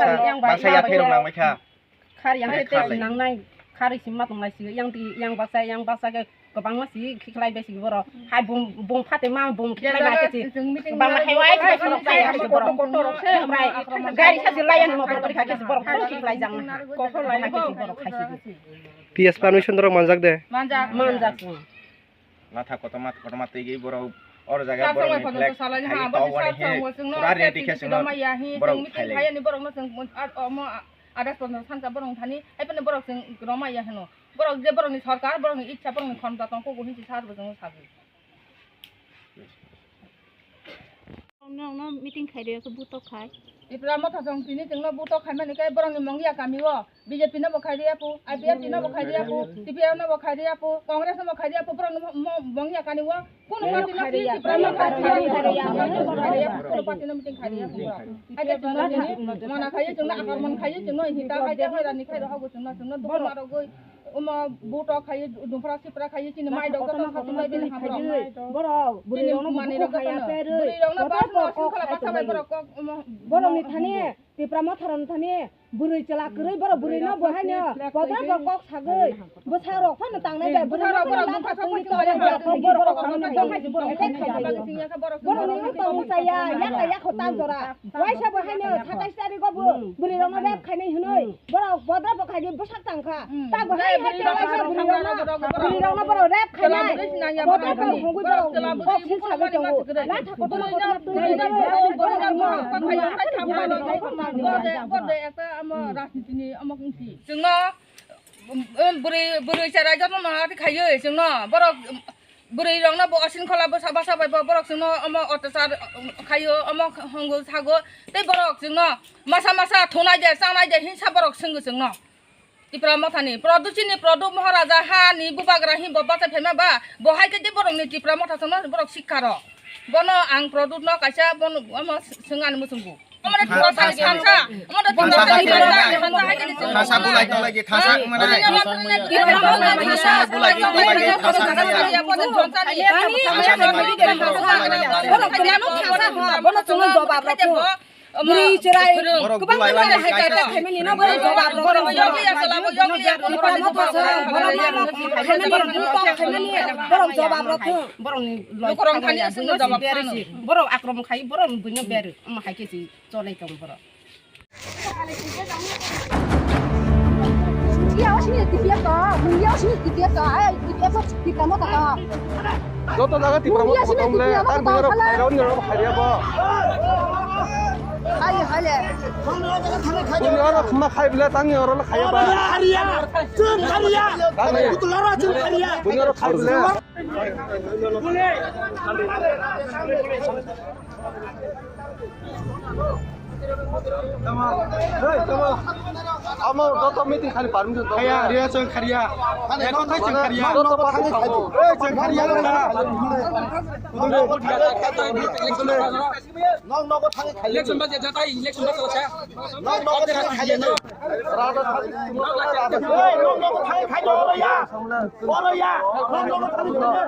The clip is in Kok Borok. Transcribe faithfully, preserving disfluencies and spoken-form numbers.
baksa, baksa yaphai rok nang bai kha. Khar yang te nangnai, khar isi ma tongnai si, yang ti, yang baksa, yang baksa ke kwbangma si khiklai bai si borok. Hai bung, bung phate ma bung khiklai bai ke si. Bang hai wai si borok khai si borok. Gari sa si layan mo borok khai si borok. Khiklai jang. Kotor lai si borok khai si. P S Permission rok manjak de. Manjak. Manjak. Latha kotorma kotorma twi borok or jaga borok ni flag khai tok wani he pura ready khe chwng no borok khai lai. Borok no chwng adas pondro sansa borok thani hai phano borok chwng roma ya hino. Borok je borok ni sarkar, borok ni ichha, borok ni khonta tong kok hinsi sar bo chwng sagwi. Nokno meeting khai rwya khe butok khai. Tipra Motha song tini chwngno butok khaimani khe borokni Mongia kami o B J P no bo khai rwya phu, I P F T no bo khai rwya phu, C P I M no bo khai rwya phu, Congress no bo khai rwya phu, borokni mo-, mo-, Mongia kani o kunu party no khai rwya, Tipra Motha khai rwya, khai rwya, khai rwya, kunu party no meeting khai rwya phu borok. Hai khe chwngno tini mana khai chwngno akromon khai chwngno hita khai de khai rani khai rw hago chwngno chwngno dukhu ma rogwi. Omo butok khai, dumphra sipra khai, chini mai dok joto khatung lai bini hamrok. Borok, bwrwi rok no manwi rok joto no. Bwrwi rok no bas no singkhala basa bai borok kok, omo. Borok ni thani, Tipra Motha rok ni thani, bwrwi chwla kwrwi borok bwrwi no bo hai no, bodra bo kok sagwi, bwsa rok phano tangnai bai, bwrwi rok borok no kha twi to ya, borok no kha twi borok attack khai. Borok ni no tong cha ya, yak ya kho tal jora. Waisa bo haino satais tarik o bo bwrwi rok no rep khainai hinoi. Borok bodra bo khaidi bwsak tang kha. Ta bo hai hai waisa bwrwi rok no, bwrwi rok no borok rep khainai. Bodra bo hongwi borok kok sil sagwi tongo. Latha kotorma kotorma twi borok no. Bode, bode ekta amo rajniti ni amo kungsi. Chwngno, um, um, bwrwi, bwrwi chwrai joto no ati khaiwi chwngno. Borok, um, Bwrwi rokno bo osin khola bwsa basa bai bo borok chwngno omo otachar, um, khaio, omo hwngo sago, tei borok chwngno masa masa thunai de, chanai de hinsa borok swngwi chwngno. Tipra Mothani, Pradyut chini Pradyut Maharaja hani bubagra hin bo bachai phaima ba, bo hai khe de borokni Tipra Motha chwngno borok sikha rw. Bono ang Pradyut no kaisa bono omo swngani muchungo. Thasa bulai tong lagi, thasa mane. Thasa bulai tong lagi, thasa mane. Thasa mane. Borok kwbangno thangsa kha, bono chwngno jobab rw thung. Bwrwi chwrai kwbangma hai kaisa khaimani no borok jobab rw thung. Tipra Motha song, borok ma rok khaimani, butok khaimani, borok jobab rw thung. Borokni lukurok thani aswkno jobab thung. Borok akromon khai, borok buino berwi, omo hai khe si. Cholai tong borok. Mundia o sini tipiak to, mundia o sini tipiak to, ai tipiak to, Tipra Motha to. Joto jaga Tipra Motha to tong le, tang bini oro khairao ni oro khairia bo. Hai, hai le. Bini oro khma khai bile, tang ni oro khaiya ba. Khairia, chun khairia. Tang ni. Butuloro chun khairia. Bini oro khai bile. Amo joto meeting khali permission to. Khaiya, riya chwng khaiya. Ekho thai chwng khaiya. Joto thani khaiya. Ei chwng khaiya. Nok nogo thangwi khaiya. Election ba jata, election ba jata. Nok nogo thangwi khaiya. Ei nok nogo thangwi khaiya. Oro ya. Oro ya. Nok nogo thangwi khaiya.